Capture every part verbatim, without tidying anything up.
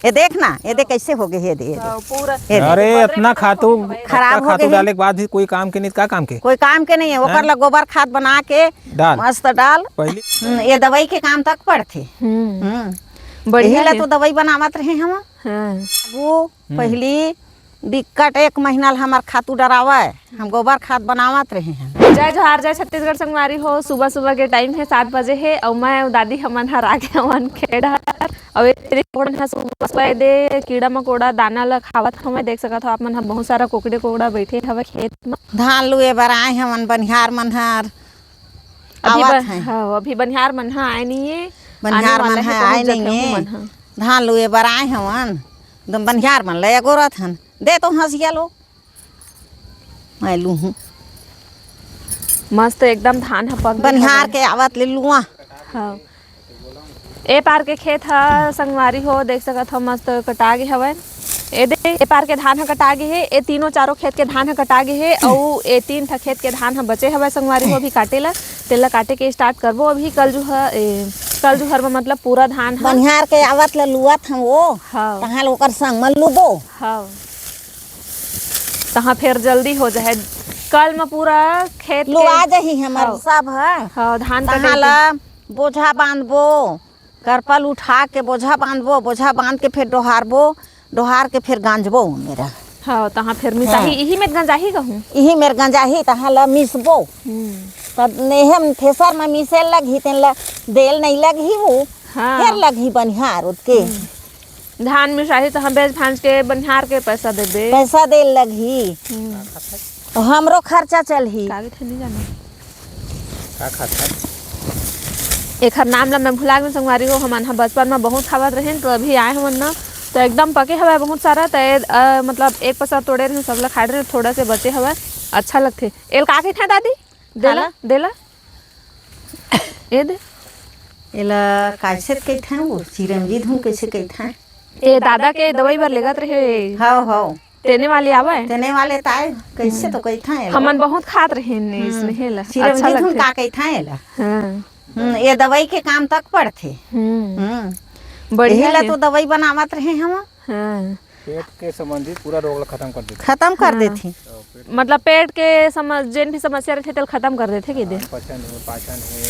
ये देख ना, ये देख कैसे हो गए, ये दे, ये दे। हाँ, पूरा ये दे। अरे, इतना खातू, खराब इतना हो खातू गए। डाले के बाद भी कोई काम के नहीं, का काम के? कोई काम के नहीं है, ओकर हाँ? ला गोबर खाद बना के डाल। मस्त डाल। पहली हम्म, ये दवाई के काम तक पड़थे। हम्म। हम्म। बढ़िया यही ला है। तो दवाई बनावत रहे हम। हाँ। वो हम्म। पहली दिक्कत एक महीना ले हमर खातू डरावय, हम गोबर खाद बनावत रहे हैं। जय जोहार, जय छत्तीसगढ़ संगवारी हो। सुबह सुबह के टाइम है, सात बजे है, और मैं अउ दादी हमन हर आगे हमन खेत डहर, और ये तेरी कोड़न ह सुबह सुबह दे कीड़ा मकोड़ा दाना ल खावत हवय। देख सकत हो आप मन ह, बहुत सारा कोकड़े कोकड़ा बैठे हवय खेत म। धान लुए बर आए हमन, बनिहार मन हर अभी आवत ब-, हैं। हाँ, अभी बनिहार मन ह आए नहीं है, बनिहार आने वाला मन ह है, आए पहुंच जात नहीं है, है। उमन ह। धान लुए बर आए हवन, एकदम बनिहार मन ल एगोरत हन। दे तो हंसिया लो। मैं लूहूं। मस्त एकदम धान ह पक गे बनिहार हवय। के आवत ले लुआ। हाँ। ए पार के खेत ह संगवारी हो, देख सकत हो, मस्त कटा गे हवय। ए दे, ए पार के धान ह कटा गे हे, ए तीनों चारों खेत के धान ह कटा गे हे, अउ ए तीन ठा खेत के धान ह बचे हवय संगवारी हो, अभी काटे ला। तेला काटे के start करबो अभी कल जुहर, ए, कल जुहर म मतलब पूरा धान ह। बनिहार के आवत ले लुआत हन वो। हाँ। तहाँ ले ओकर संग म लुबो। हाँ। तहाँ फेर जल्दी हो जाए। कल म पूरा खेत के लुआ जाही हमर हाँ। सब ह। हाँ, धान तहाँ कटाई ला के। बोझा बांधबो, करपल उठा के बोझा बांधबो, बोझा बांध के फेर डोहारबो, डोहार के फेर गांजबो मेरा। हाँ, तहाँ फेर मिसाही, हाँ। इही मेर गंजाही कहूँ। इही मेर गंजाही, तहाँ ला मिसबो। हम्म। तब नेहे म थ्रेसर म मिसे लगही, तेन ला देल नहीं लगही वो, हाँ। फेर लगही बनिहार ओतके। हम्म। धान मिसाही त हम बेच भांज के बनिहार के पैसा देबे। पैसा दे लगही। हम्म। तो हमरो खर्चा चलही। कागज है, नहीं जाना। का खाता? एखर नाम ला मैं भुला गेंव संगवारी हो, हमन ह बचपन म बहुत खावत रहेन, तो अभी आए हवन ना, तो एकदम पके हवय बहुत सारा, त ए, अ, मतलब एक पसर तोड़े रहेन, सब ला खाए रहेन, थोड़ा से बचे हवय, अच्छा लगथे। एल का कहिथे दादी? देला, खाला। देला। ए दे। एला कायसे कहिथे वो, चिरंजी धुन कइसे कहिथे? ए दादा के दवाई बर लेगत रहे। हव, हव। तेने वाले आवय? तेने वाले त आए, कइसे तो कहिथे एला। हमन बहुत खात रहे ने, हम्म। स्नेहे ला। चिरंजी अच्छा धुन लगथे। का कहिथे एला? हाँ। हम्म, ये दवाई के काम तक पड़थे। हम्म। हम्म। बढ़िया एही ला हे। तो दवाई बनावत रहे हम। हाँ। पेट के संबंधित पूरा रोग ला खतम कर देथे। खतम कर हाँ। देथे। मतलब पेट के समस-, जेन भी समस्या रहिथे, तेला खतम कर देथे, कहि दे। हाँ, पचन हे, पाचन हे,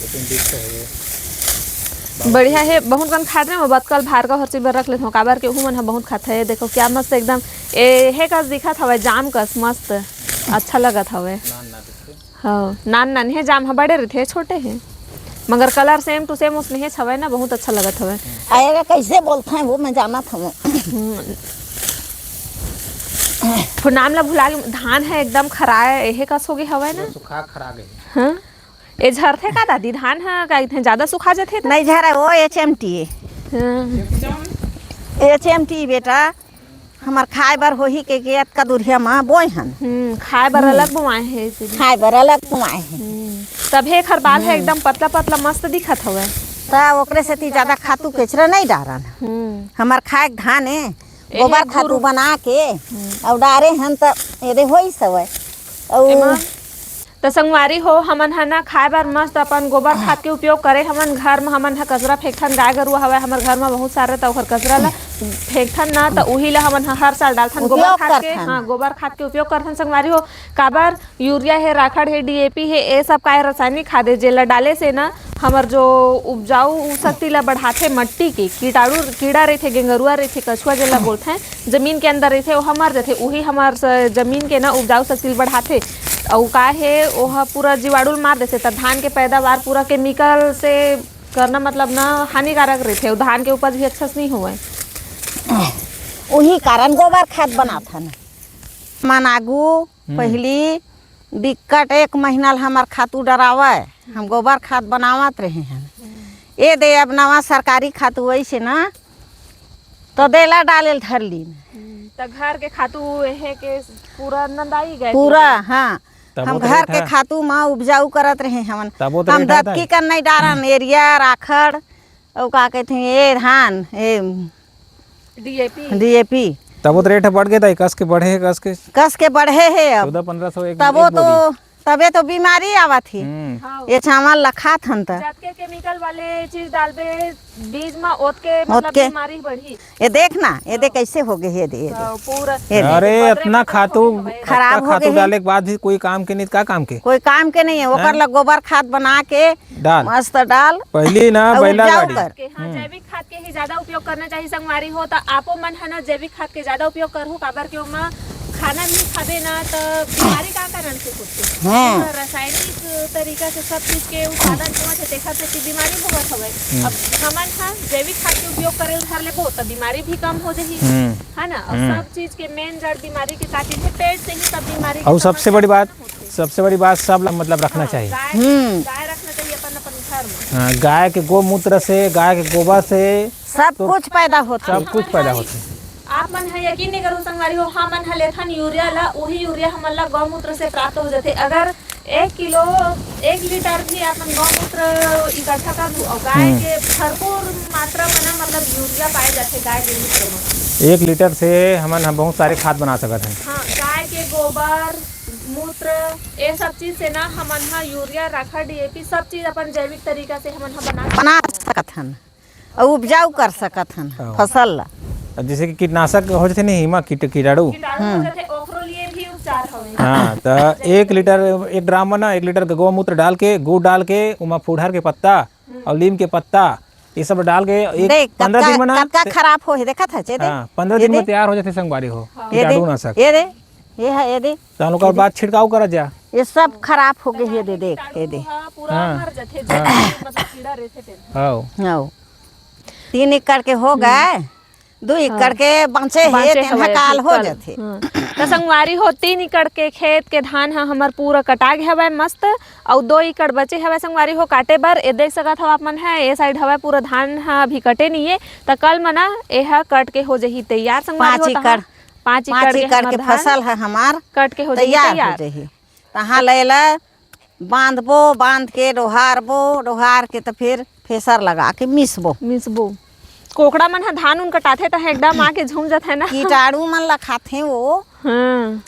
appendix हे। बढ़िया हे, बहुत कन खात रहे, मैं बतकल भार का हर चीज बर रख लेथव, काबर के उहू मन ह बहुत खात हे। देखो क्या मस्त एकदम, ए, हे कस दिखत हवय, जाम कस मस्त, अच्छा लगत हवय। नान नान रहिथे। हाँ, नान नान हे, जाम ह बड़े रहिथे, छोटे हे, मगर colour same to same उसने हे छवय ना, बहुत अच्छा लगत हवय। अरे, कइसे बोलथे वो, मैं जानत हवं। हम्म। फुनाम ला भुला गे, धान ह एकदम खराय, एहे कस होगे हवय ना। सुखा खरा गे। हाँ, ए झरथे का दादी? धान ह का इतने ज्यादा सुखा जथे त? नहीं झरे, वो H M T हे। हाँ। H M T बेटा, हमर खाए बर होही के, के अतका दूरिहा म बोए हन। हम्म, खाए बर हम्म। अलग बोआए हे इसीलिए। खाए बर अलग बोआए हे। हम्म, तभे एखर बाल ह हम्म। एकदम पतला पतला मस्त दिखत हवय। त ओकरे सेती ज्यादा खातू केचरा नहीं डारन। हम्म। हमर खाए के धान ए, एहे गोबर खातू गुरु बना के हम्म। अउ डारे हन त एदे होइस हवय। अउ एमा त संगवारी हो, हमन ह ना खाए बर मस्त अपन गोबर खाद के उपयोग करे हमन। घर म हमन ह कचरा फेंकथन, गाय गरुवा हवय हमर घर म बहुत सारा, त ओखर कचरा ल फेंकथन ना, त उही ल हमन ह हर साल डालथन। गोबर उपयोग खाद के, करथन। हाँ, गोबर खाद के उपयोग करथन संगवारी हो। काबर यूरिया हे, राखड़ हे, D A P हे, ए सब काय रासायनिक खाद हे, जेला डाले से ना हमर जो उपजाऊ शक्ति ल बढ़ाथे, मट्टी के कीटाणु, कीड़ा रहिथे, गेंगरुआ रहिथे, कछुआ जेला बोलथें, जमीन के अंदर रहिथे, ओहा मर जथे। उही हमर स-, जमीन के ना उपजाऊ शक्ति ल बढ़ाथे। अउ का हे, ओहा पूरा जीवाणु ल मार देथे, त धान के पैदावार पूरा chemical से करना, मतलब ना, हानिकारक रहिथे, अउ धान के उपज भी अच्छा से नहीं होवय। उही कारण गोबर खाद बनाथन। मन आगू हम्म। पहिली बिकट एक महीना ल हमर खातू डरावय, हम गोबर खाद बनावत रहे हन। ए दे अब नवा सरकारी खातू अइसे ना, तो देला डाले ल धर लीन। हम्म, त घर के खातू एहे के पूरा नंदाई गए पूरा, पूरा। हाँ। तब हम वो तो घर के रहता। खातू म उपजाऊ करत रहे हवन। तब वो तो हम रहता है। दतकी कन नहीं डारन, एरिया, राखड़, अउ का कहते हैं, ए धान, ए D A P। D A P। तब वो तो रेट बढ़ गया था, कस के बढ़े, कस के। कस के बढ़े हे अब। चौदह पन्द्रह सौ एक, तब वो एक तो बोरी। तबे तो बीमारी आवत ही। हम्म। हाँ। ये चावल ला खात हन त। जतके केमिकल वाले चीज डालबे बीज म, ओतके मतलब ओतके। बीमारी बढ़ी। ये देख ना, ये देख हाँ। कैसे हो गए, ये दे, ये दे। हाँ, पूरा ये दे। अरे, बदरे इतना बदरे खातू, हो गए। खराब इतना हो खातू गए। डाले के बाद भी कोई काम के नहीं, का काम के? कोई काम के नहीं है। ओकर हाँ। ला गोबर खाद बना के डाल। मस्त डाल। पहली ना अउ बैला उपजाऊ गाड़ी। कर। के, हाँ, हम्म। जैविक खाद के ही ज्यादा उपयोग करना चाहिए संगवारी हो। त आपो मन ह ना जैविक खाद के ज्यादा उपयोग करहु, काबर के ओमा खाना भी खाबे ना, त बीमारी का कारण से होथे? हाँ। ओमा रासायनिक तरीका से सब चीज के उत्पादन होवत हे, तेखर सेती बीमारी होवत हवय। हम्म। अब हमन ह जैविक खाद के उपयोग करे ल धर लेबो, त बीमारी भी कम हो जही, हम्म। है ना? और हम्म। सब चीज के मेन जड़ बीमारी के का चीज है? पेट से ही सब बीमारी के अउ सबसे समस्या बड़ी बात, उत्पन्न होथे। सबसे बड़ी बात, सब ला मतलब रखना हाँ, चाहिए। गाय, हम्म। गाय रखना चाहिए अपन, अपन घर में। हाँ, गाय के गोमूत्र से, गाय के गोबर से सब तो कुछ पैदा होथे। सब कुछ पैदा होथे। आप मन ह यकीन नहीं करो संगवारी हो, हमन ह लेथन यूरिया ला, वही यूरिया हमन ला गौमूत्र से प्राप्त हो जाथे। अगर एक किलो, एक लीटर भी आप मन गौमूत्र इकट्ठा कर लू, और गाय हम्म। के भरपूर मात्रा में ना, मतलब, यूरिया पाए जाथे गाय के मूत्र में। एक लीटर से हमन ह बहुत सारे खाद बना सकत हन। हाँ, गाय के गोबर, मूत्र, ये सब चीज से ना हमन ह यूरिया, राखड़, डीएपी, सब चीज अपन जैविक तरीका से हमन ह बना बना सकत हन। अउ उपजाऊ कर सकत हन हाँ। फसल ला। अब जैसे कि कीटनाशक हो जाथे नहीं, एमा कीट-, कीटाणु। कीटाणु हो हम्म। जाथे, ओकरो लिए भी उपचार हवे। हाँ, त एक लीटर, एक ड्राम में ना एक लीटर गौमूत्र डाल के, गुड़ डाल के, ओमा फुटहर के पत्ता हम्म। अउ नीम के पत्ता, ये सब डाल के एक देख, पंद्रह कतका, दिन में ना कतका ते-, खराब हो हे, देखत हच, ये दे। हाँ, पंद्रह ये दिन में दे। तैयार हो जाथे संगवारी हो, हाँ। ये दे, कीटाणुनाशक। ये दे, ये है, ये दे। त हम लोग ये दे। बाद छिड़काव करा जा। ये सब खराब हो गए, ये दे, देख, ये दे। हाँ, पूरा हाँ। मर जाथे, हाँ। जब मतलब कीड़ा रहथे तेन। हाँ। हाँ। तीन एकड़ के हो हम्म। गए, दू एकड़ हाँ। के बाँचे हे, बाँचे तेन ह हवय, काल हो कर। जाथे। हाँ। त संगवारी हो, तीन एकड़ के खेत के धान ह हमर पूरा कटा गे हवय मस्त, अउ दो एकड़ बचे हवय संगवारी हो काटे बर। ए देख सकत हव आप मन ह, ए साइड हवय पूरा धान ह अभी कटे नइये, त कल म ना ए ह कट के हो जही तैयार संगवारी हो। पाँच एकड़। पाँच एकड़ पाँच के एकड़ हमर के धान फसल ह हमार कट के हो जही तैयार हो तैयार। जही। तहाँ ले ला बांधबो, बांध के डोहारबो, डोहार के त फिर फेसर लगा के मिसबो। मिसबो। कोकड़ा मन ह धान उन कटाथे त एकदम आके झूम जाथे ना। कीटाणु मन ला खाथे वो। हाँ।